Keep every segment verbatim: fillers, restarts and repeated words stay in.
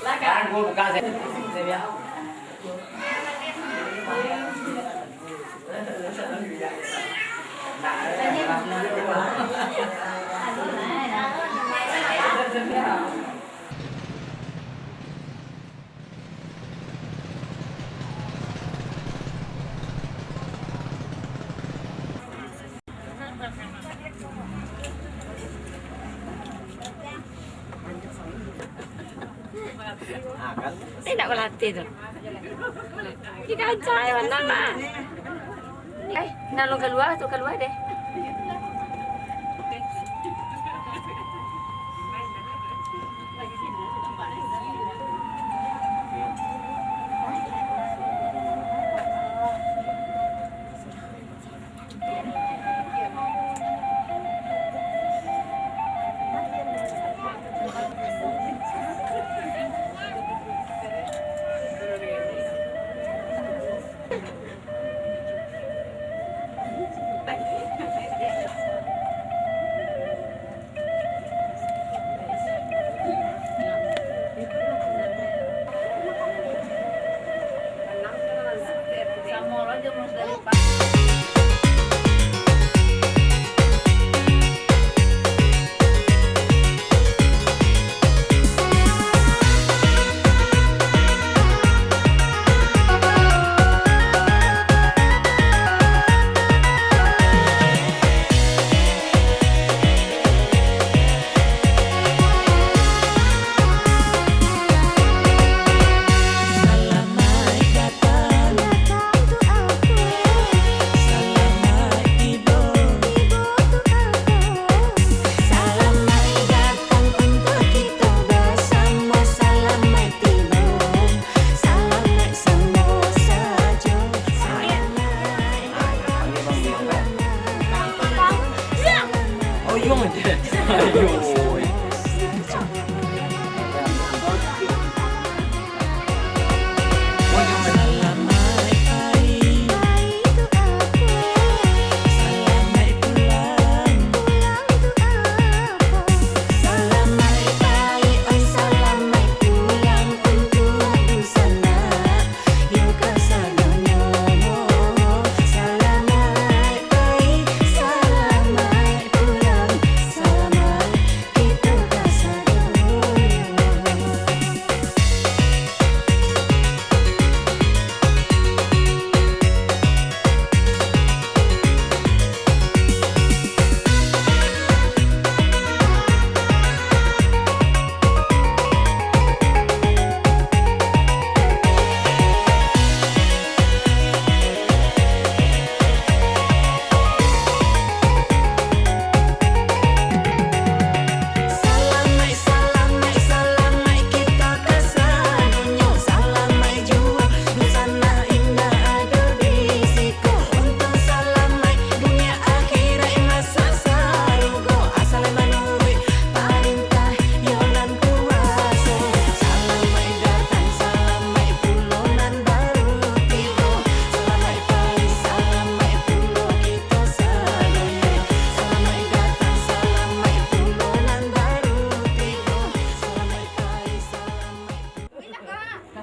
Sekarang gua buka, saya. Indak balatih tu. Dikancah ai mandang lah. Eh, nak alun kalua tu, kalua deh.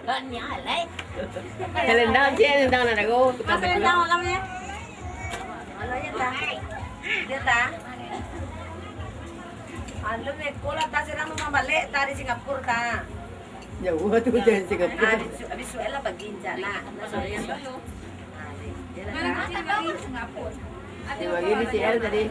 Selendang, cik, selendang nak dago. Ah, selendang malam ya. Malam ya, ta? Ya, ta? Alun, eko lah, ta, sirang rumah balik, ta, di Singapura, ta. Jauah tu dari Singapura. Ah, habis, habis suai lah pagi, Inca, nak. Nak suai yang tu. Bagi di C L tadi.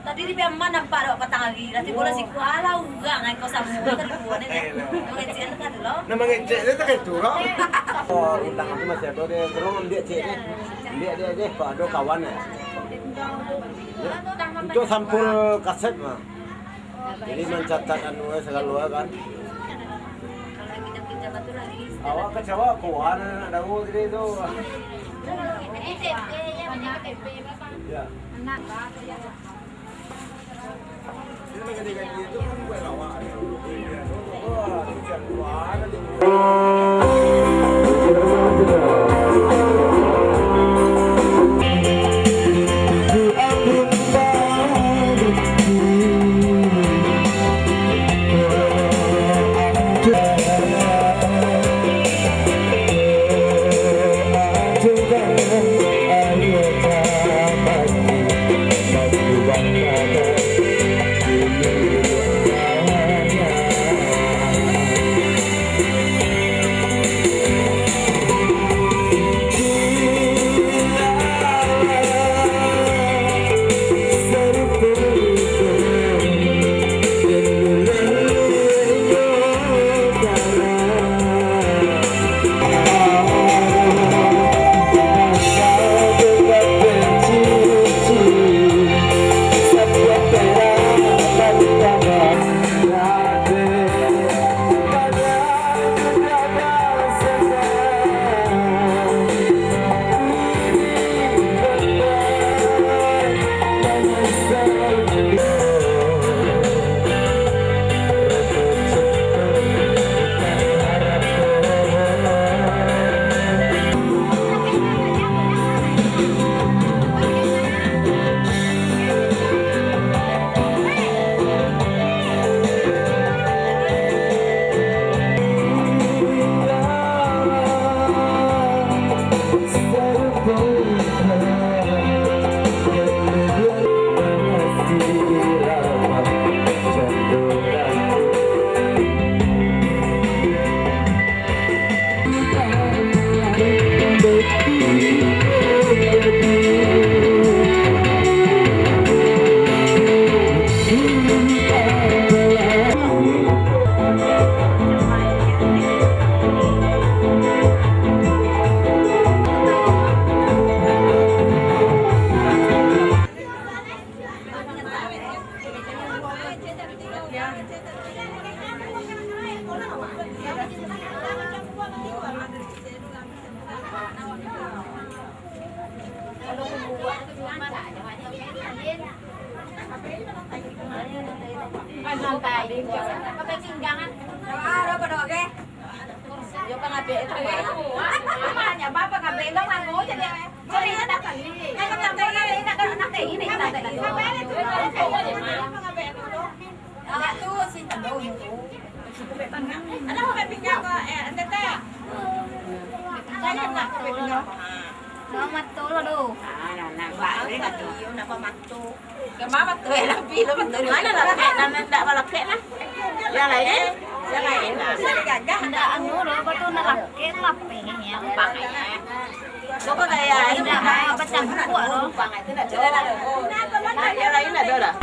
Tadi di Piaman nampak dek awak patang hari. Lah tibo lah siko, alah urang ai kau samo, tadi buah ni. Mangecek lah tu lo. Nah, mangecek tu tak itu, kau. Oh, undangan tu masih ada, dia. Tolong ambil cek ni. Ambil dia aja, kok ada kawan ya. Ya. Itu sampul kaset mah. Jadi mancatat anu, eh, sagalo, eh, kan. Awak kecewa, kawan nak tahu tadi tu. Ya. Selamat tu lah doh. Kama batua, eh, lapi lo batua. Mana lapek? Nan ndak balapek lah. Yang lain, yang lain. Ndak anu lo, apa tu, nak lapek, lapek ni, ya. Pokok gaya. Ndak, apa, campur lo. Yang lain ada lah.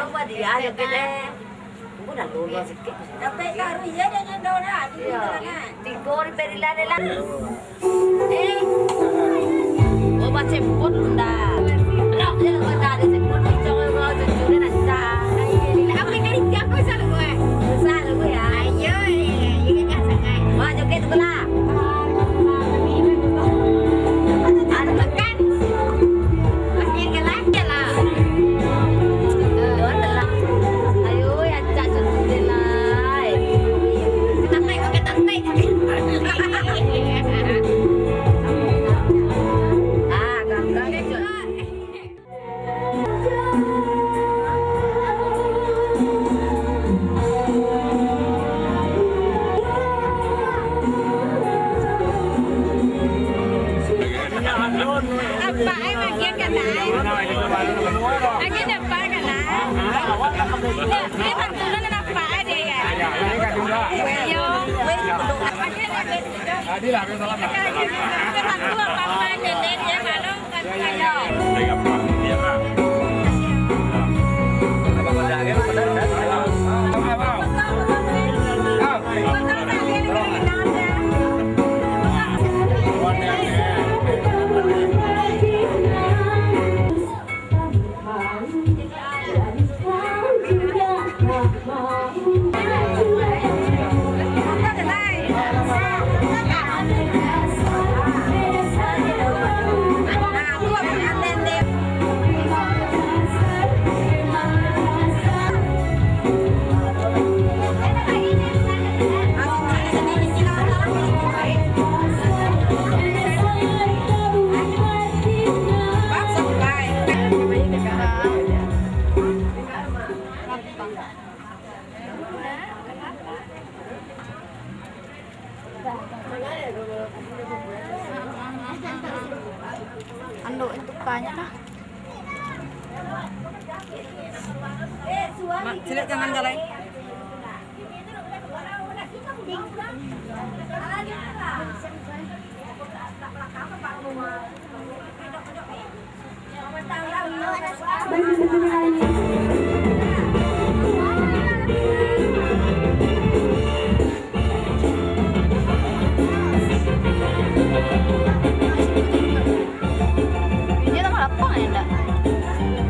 Apa dia, ada gede. Aku dah dulu sikit. Tapi taruh iya dia nyandau dah. Iya. Tiga ribu berilah dia lah. Eh. Oh, baca pun dah. Lok je lah, dah ada sebut, jangan mau jujur dan dah. Apa yang kali tiap kau salah gue? Salah gue ya. Ayo, ayo, ayo, ayo, jangan sangat. Wah, joget tu lah. Anu makan. Masih galak je lah. Ayo, ya, cak, cak, cak, lah. Tampek, pakai tampek. Ah, gangga, cak. Apa ai bagian kana ai? Bagian apa kana? Dia, dia bantuan apa ai dia ya? Yo. Bagian apa? Dia bantu apa-apa, nenek dia malu. Anduk itu banyak lah. Mak, cilik jangan galai.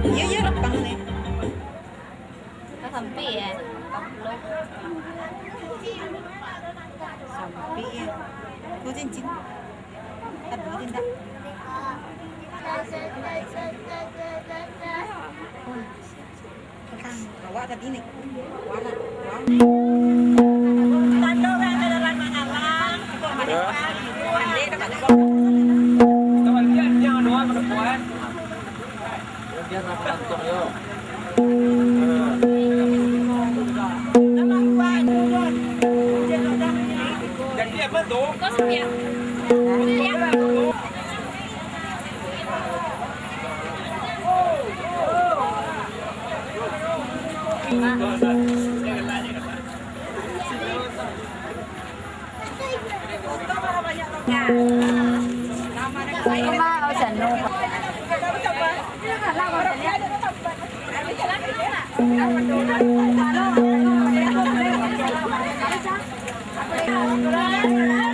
Iyo, iyo, lapang ni. Sampai ya. Sampai ya. Kau cincin. Tadi cinta. Awak tadi ni. Warna. Warna.